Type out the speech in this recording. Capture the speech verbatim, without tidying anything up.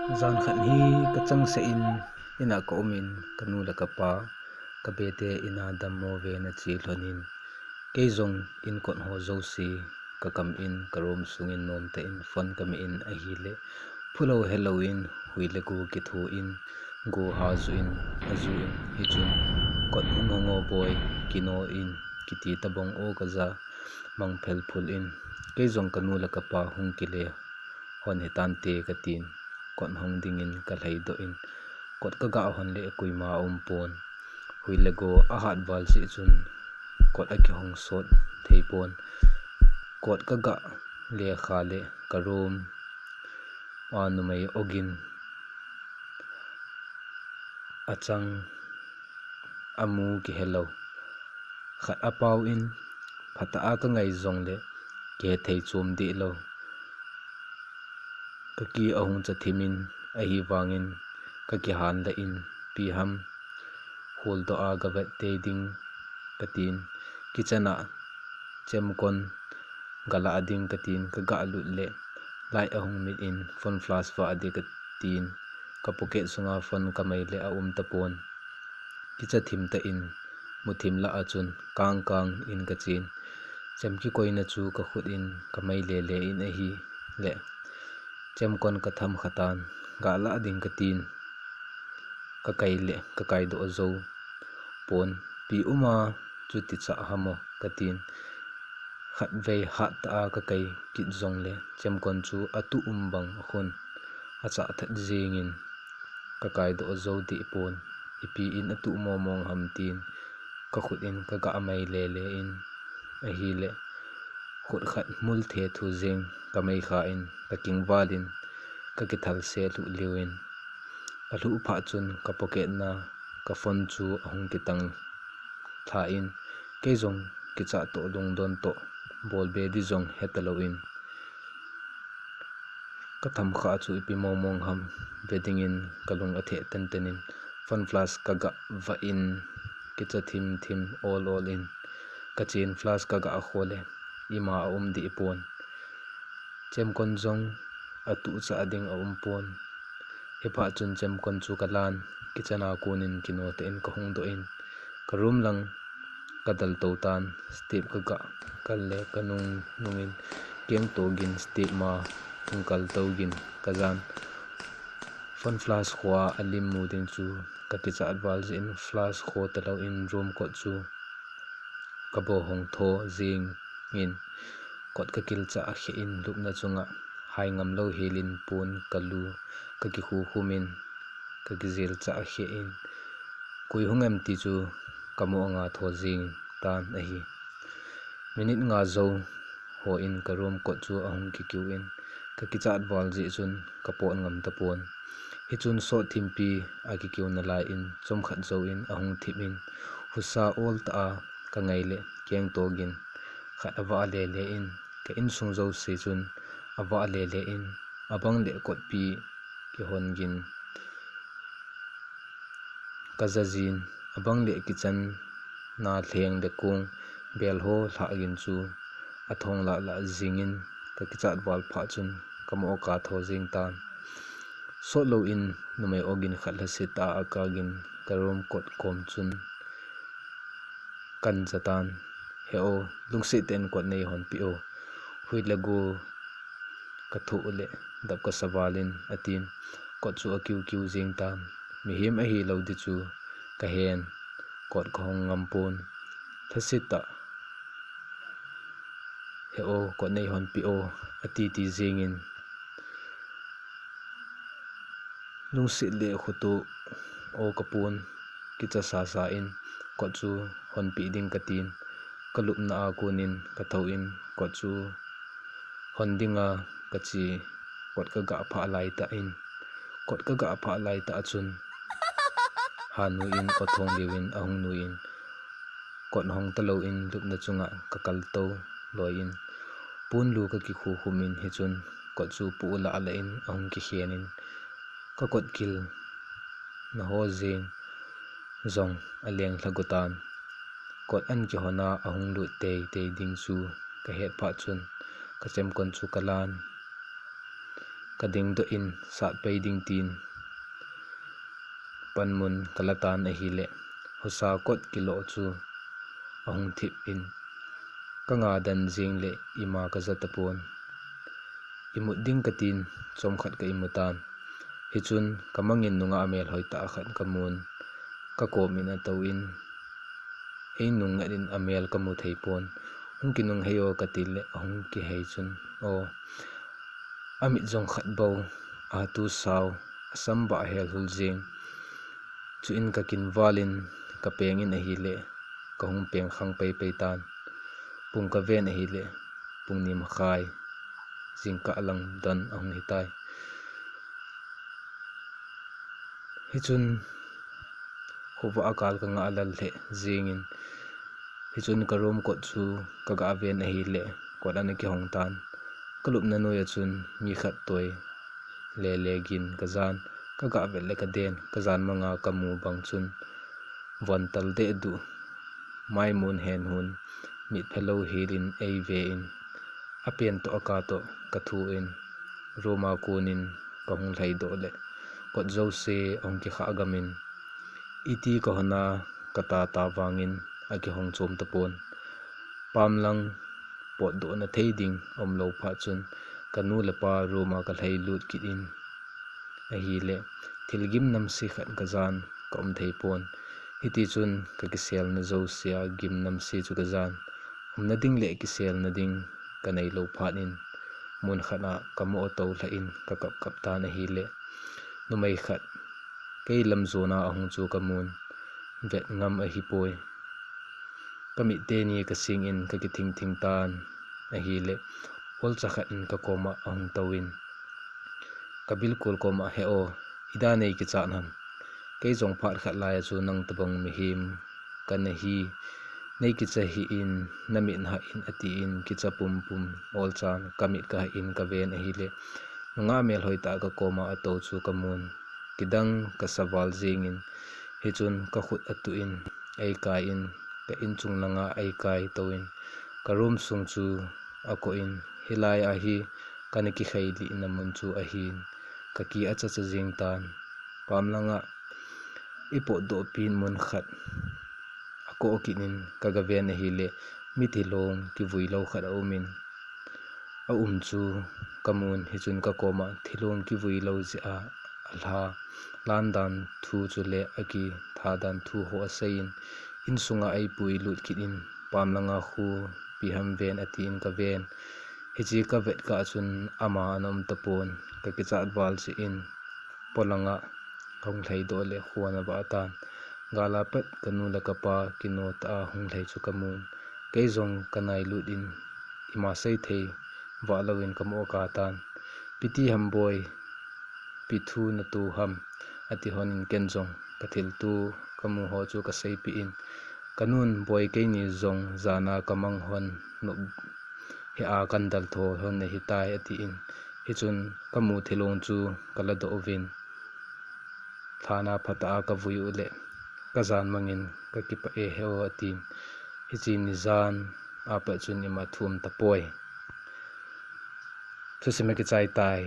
Jan khat hi ka changseh in, inn a ka um in, ka nu le ka pa, ka bete inn a dammo ve na che lhon in, kei jong in kot ho jouse ka kam in, ka room sung in nomtah in phone ka me in ahile, phulou helou in, hui le go kitho in, go ha ju in, a ju in, hichun kot hung hong o boi, kino in, kiti tabang o ka ja, mang phel phul in, kei jong ka nu le ka pa hung kile hon hitante ka tin, kot hong ding in ka lhai doh in, kot ka ga hon le koima um pon, hui le go a hat val jeh chun, kot a kihong sot thei pon, kot ka ga le kha le ka room a numei ogin a chang a mu kihelou. Khat a pau in, phatah a ka ngai jong le, kihe thei chom deh lou. Ka ki a hung cha thim in, ahivang in, ka kihan la in, pi ham, hol doh a ka vet tei ding, ka tin, kitchen a, chemkon, ga la ding ka tin, ka ga lut le, light a hung mit in, phone flash va ding ka tin, ka pocket sunga phone ka mai le a um tapon. Kicha thim tah in, mu thim lah a chun, kang kang in ka chen. Chem kikoina chu ka khut in, ka mai le le in ahile, chemkon ka tham kha tan, ga la ding ka tin, ka kai le, ka kai doh jou pon, pi um a chu ti cha ham o ka tin, khatvei hat tah a ka kai kit jong le, chemkon chu a tuh um bang a khun, a chah that jing in, ka kai doh jou deh pon, ipi in a tuh momong ham tin, ka khut in ka ga mai le le in, ahile, khut khat mul the thu jing, ka mai kha in, ka king val in, ka kithal se lhuh liu in, a lhuh phat chun ka pocket na, ka phone chu a hung kitang lha in, kei jong kicha toh lungdon toh, bol be di jong he talou in, ka tham kha chu ipi momong ham, ve ding in ka lung a theh ten ten in, phone flash ka ga va in, kicha thim thim ol ol in, ka chen flash ka ga kho le, ima a um deh pon. Chemkon jong a tuh cha ding a um pon. Hiphat chun chemkon chu ka lan, kitchen a kon in kino tah in ka hung doh in, ka room lang ka dal to tan, step ka ga kal le ka nung nung in, keng to gin step ma hung kal to gin ka jan. Phone flash kho a a lim mu ding chu ka kichat val jeh in flash kho talou in room kot chu ka bo hong tho jing in kot ka kilchah khe in lupna chunga hai ngam lou hel in pon ka lu ka kikhu khum in ka kijel chah khe in koi hung em ti chu ka mo anga tho jing tan ahi. Minute nga jou ho in ka room kot chu ahung kikiu in ka kichat val jeh chun ka pot ngam tapon. Hichun sot thimpi a kikiu nalai in chomkhat jou in ahung thip in husa ol tah a ka ngai le keng to gin khat avah le le in ka insung jouse chun avah le le in abang le kotpi kihon gin ka ja jin abang le kitchen na lheng le kong bel ho lhah gin chu athong lah lah jing in ka kichat val phat chun ka mo ka tho jing tan. Sot lou in numei ogin khat lhaset a akah gin ka room kot kom chun kan ja tan. He o, lungset tah in kot nei hon pe o. Hui le go ka thoh le dap ka sa val in atin. Kot chu akiu kiu jing tan. Mihem ahi lou di chu ka hen. Kot ka hong ngam pon. Lhaset tah. He o, kot nei hon pe o, ati ti jing in. Lungset le khutu o ka pon, kicha sa sa in, kot chu hon pe ding ka tin, ka lupna a kon in, ka tho in, kot chu hon ding a ka chi, kot ka ga phah lai tah in, kot ka ga phah lai tah chun, ha nu in, o thong liu in, ahung nu in, kot hong talou in, lupna chunga ka kal to loi in, pon lu ka kikhu khum in, hichun kot chu pu la la in, ahung kikhen in, ka kot kil na ho jing jong aleng lha gu tan. Kot an kihon a ahung lut tei tei ding chu ka het phat chun ka chemkon chu ka lan. kadingdoh in sat pei ding tin panmun kalatan ahileh, husa kot kiloh chu ahung thip in, kanga dan jing leh ima kaja tapon. Imut ding katin, chomkhat ka imutan. Hichun kamangin nungah melhoi tah khat kamun, kakom in atou in, ei nungngat in amel kamu thei pon. Hung kinunghei o kati leh ahung kihei chun, o, amit jong khat bou, ahatu sao, asam bah helhul jing. Chuin kakinval in kapeng in ahileh, kahung peng khang pei pei tan. Pung kaven ahileh, pung ni makhai jingkah lang don ahung hitai. Hichun khovah a kal kangah lal lheh jingin, hichun ka room kot chu kagah ven ahileh, kot ana kihong tan. Kalupna noiya chun mi khat toi lele gin kajan, kagah vet leh kaden, kajan manga kamu bang chun von tal deh duh, maimun hen hun, mit phalou hil in eive in, apen toh aka toh kathu in, room a kon in kahung lhaidoh leh, kot jouse ahung kikhah gam in, iti kahon a katata vangin akihong chom tapon. Pamlang potdohna thei ding aumlou phat chun, kanu le pa room a kalhailut kit in ahileh, thil gimnamse khat kajan kaum thei pon. Hitichun kakiselna jouse a gimnamse chu kajan, umna ding leh kiselna ding kaneilou phat in, mun khat a kamoh tou lhah in kakap kap tan ahileh, numei khat kei lam jona ahung chu kamun, vet ngam ahipoi. Kamit teni kasing in kakithing thing tan ahileh, olcha khat in kakoma ahung tou in, kabilkol koma, he o, ida nei kichat ham? Kei jong phat khat laiya chu nang tobang mihem kana hi, nei kicha hih in, namit hah in atin, kicha pumpum olchan kamit kahah in kaven ahileh, nungah melhoi tah kakoma atou chu kamun, kidang kasa val jingin, hichun kakhut atuh in, eikai in, ka inchung langa eikai tou in, ka room sung chu akoh in, hilai ahi kana kikheilihna mun chu ahin, kaki achacha jing tan. Pamlanga ipotdoh pin mun khat akoh kit in kagaven ahileh, mithilong kivuilou khat aum in, aum chu kamun, hichun kakoma thilong kivuilou jeh a alha, lan dan thu chuleh akitha dan thu ho asei in, insunga eipuilut kit in, pamlanga khu ipi ham ven atin kaven. Hiche kavet kah chun ama ana um tapon, kakichat val jeh in, polanga kahung lhaidoh leh khu ana vah tan. Gal a pat kanu le kapa kino tah a hung lhai chu kamun, kei jong kanailut in, ima sei thei vahlou in kamoh katan. Ipi ti ham boi, ipi thu natoh ham? ati hon in ken jong kathilto kamu ho chu kaseipeh in, kanun, boi, keini jong jana kamang hon nop hia kandal tho hon nahitai atin, hichun kamu thilong chu kaladoh uvin, lhana phatah a kavui uleh, kajan mangin kakipah e he o atin, hiche nijan apat chun ima thum tapoi. Thusim akichai tai.